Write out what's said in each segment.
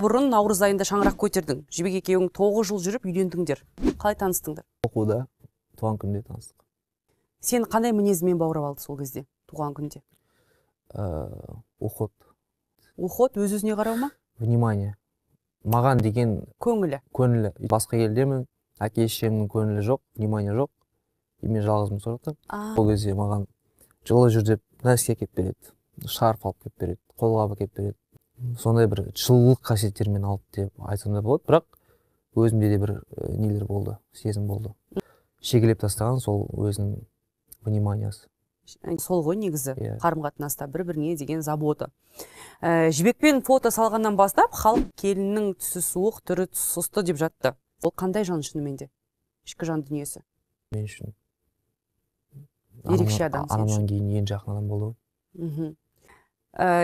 Бұрын наурыз айында шаңырақ көтердің. Жібек екеуің 9 жыл жүріп үйлендіңдер. Қалай таныстыңдар? Оқуда, туған күнде таныстық. Сен қандай мінезімен баурап алды сол кезде, туған күнде? Уход. Уход, өз-өзіне қарау ма? Внимание. Маған деген көңілі. Көңілі. Басқа елдемін, әке шешемнің көңілі жоқ, внимание жоқ. И мен жалғызбын сол жақта. Ол кезде маған жылы жүр деп носки әкеліп береді, шарф алып келіп береді, қолғап әкеліп береді. Сондай бір жылылық қасиеттермен алды деп айтсам да болады, бірақ өзімде де бір нелер болды, сезім болды. Шегелеп тастаған сол өзінің вниманиясы. Сол ғой негізі, қарым-қатынаста бір-біріне деген забота. Жібекпен фото салғаннан бастап халық келіннің түсі суық, түрі сұсты деп жатты. Ол қандай жан шынымен де? Ішкі жан дүниесі. Мен үшін ерекше адам сен анамнан үшін. Кейін ең жақын адам болды ғой.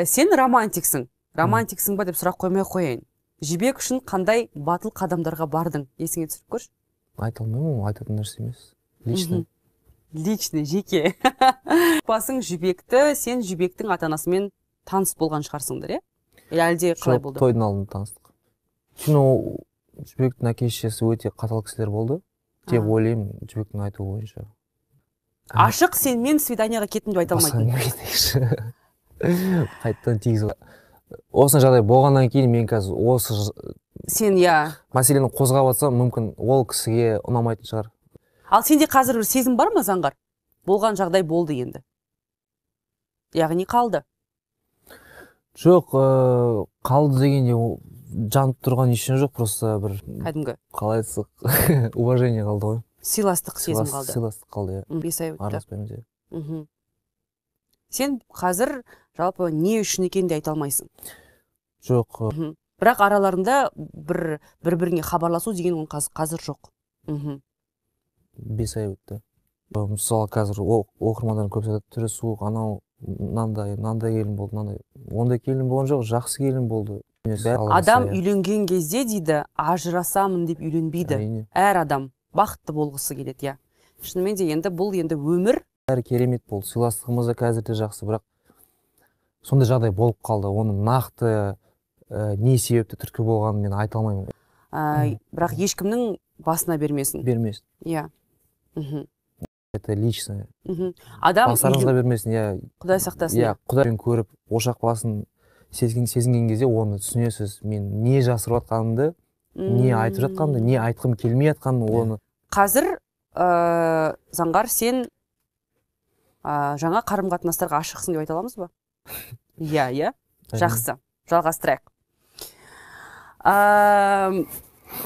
Сен романтиксің. Романтиксің ба деп сұрақ қоймай қояйын. Жібек үшін қандай батыл қадамдарға бардың? Есіңе түсіріп көрші. Айта алмаймын, ол айтатын нәрсе емес. Личный. Личный, жеке. Басың Жібекті, сен Жібектің ата-анасымен таныс болған шығарсыңдар, иә? Или әлде қалай Жоқ, болды? Тойдың алдында таныстық. Өйткені ол Жібектің әке шешесі өте қатал кісілер болды деп ойлаймын, Жібектің айтуы бойынша. Ашық сенмен свиданияға кеттім деп айта алмайтын. Басқа қайтадан тигізіп. Осындай жағдай болғаннан кейін мен қазір осы Сен, иә. мәселені қозғап жатсам, мүмкін ол кісіге ұнамайтын шығар. Ал сенде қазір бір сезім бар ма, Заңғар? Болған жағдай болды енді. Яғни қалды. Жоқ, қалды дегенде ол жанып тұрған ештеңе жоқ, просто бір кәдімгі қалай айтсақ, уважение қалды ғой. Сыйластық сезім қалды. Сыйластық қалды, иә. 5 ай өтті. Араласпаймыз, иә. Сен қазір жалпы не үшін екенін де айта алмайсың. Жоқ. Бірақ араларында бір-біріне хабарласу деген ол қазір жоқ. 5 ай өтті. Мысалы, қазір оқырмандарым көп айтады, түрі суық, анау мынандай, мынандай келін болды, мынандай. Ондай келін болған жоқ, жақсы келін болды. Адам үйленген кезде дейді, ажырасамын деп үйленбейді. Әрине. Әр адам бақытты болғысы келеді, иә. Шынымен де енді бұл енді өмір. Бәрі керемет болды, сыйластығымыз да қазір де жақсы, бірақ сондай жағдай болып қалды. Оның нақты не себепті түрткі болғанын мен айта алмаймын. Бірақ ешкімнің басына бермесін. Бермесін. Иә. Это личное. Адам бастарыңызға бермесін, иә. Құдай сақтасын. Иә, Құдаймен көріп, ошақ басын сезінген кезде оны түсінесіз. Мен не жасырып жатқанымды, не айтып жатқанымды, не айтқым келмей жатқанын оны. Қазір, Заңғар, сен, жаңа қарым-қатынастарға ашықсың деп айта аламыз ба? Иә, иә. Әрине. Жақсы. Жалғастырайық.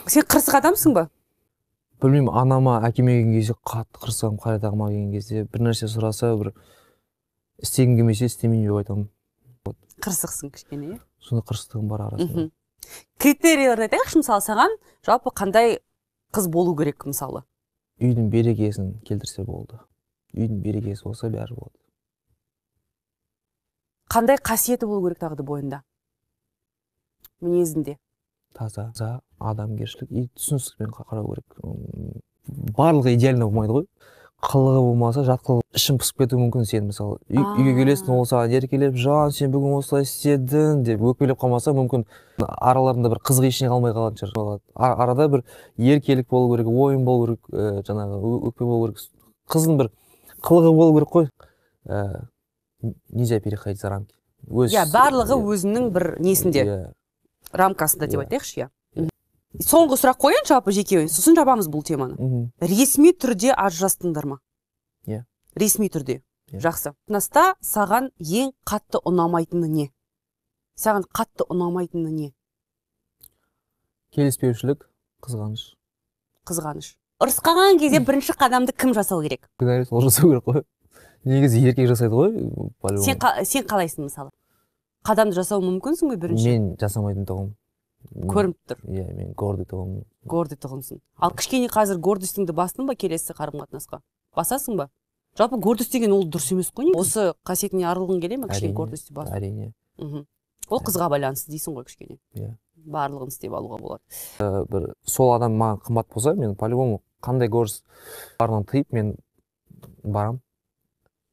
Сен қырсық адамсың ба? Білмеймін, анама, әкеме келген кезде қатты қырсығамын, қарайтағыма келген кезде бір нәрсе сұраса, бір істегім келмесе істемеймін деп айтамын. Қырсықсың кішкене, иә? Сондай қырсықтығым бар арасында. Критерийлерін айтайықшы, мысалы, саған жалпы қандай қыз болу керек, мысалы? Үйдің берекесін келтірсе болды. Үйдің берекесі болса бәрі болады. Қандай қасиеті болу керек тағы да бойында? Мінезінде? Таза, адамгершілік, и түсіністікпен қарау керек. Барлығы идеально болмайды ғой. Қылығы болмаса, жат қылығы ішің пысып кетуі мүмкін сен, мысалы. Үйге келесің, ол саған еркелеп, жан, сен бүгін осылай істедің деп өкпелеп қалмаса, мүмкін араларында бір қызық ештеңе қалмай қалатын шығар. Арада бір еркелік болу керек, ойын болу керек, жаңағы өкпе болу керек. Қыздың бір қылығы болу керек қой. Нельзя переходить за рамки. Өз Иә, барлығы Иә. өзінің бір несінде, Иә. рамкасында деп Иә. айтайықшы, иә. Соңғы сұрақ қояйын жалпы жеке, сосын жабамыз бұл теманы. Ресми түрде ажырастыңдар ма? Иә. Ресми түрде. Иә. Жақсы. Қатынаста саған ең қатты ұнамайтыны не? Саған қатты ұнамайтыны не? Келіспеушілік, қызғаныш. Қызғаныш. Ұрысқан кезде бірінші қадамды кім жасау керек? Кінәлі сол жасау керек қой. Негізі еркек жасайды ғой, по-любому. Сен қалайсың мысалы? Қадамды жасау мүмкінсің бе бірінші? Мен жасамайтын тұғым. Көрініп тұр. Иә, мен гордый тұғым. Гордый тұғымсың. Ал кішкене қазір гордостіңді бастың ба келесі қарым-қатынасқа? Басасың ба? Жалпы гордость деген ол дұрыс емес қой негізі. Осы қасиетіңе арылғың келе ме кішкене Әрине, гордостьті басу? Әрине. Ол қызға байланысты дейсің ғой кішкене. Иә. Барлығын істеп алуға болады. Бір сол адам маған қымбат болса, мен по-любому қандай гордость барынан тыйып, мен барам.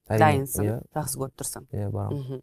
Әрине, Дайынсың, иә. жақсы көріп тұрсаң. Иә, барам.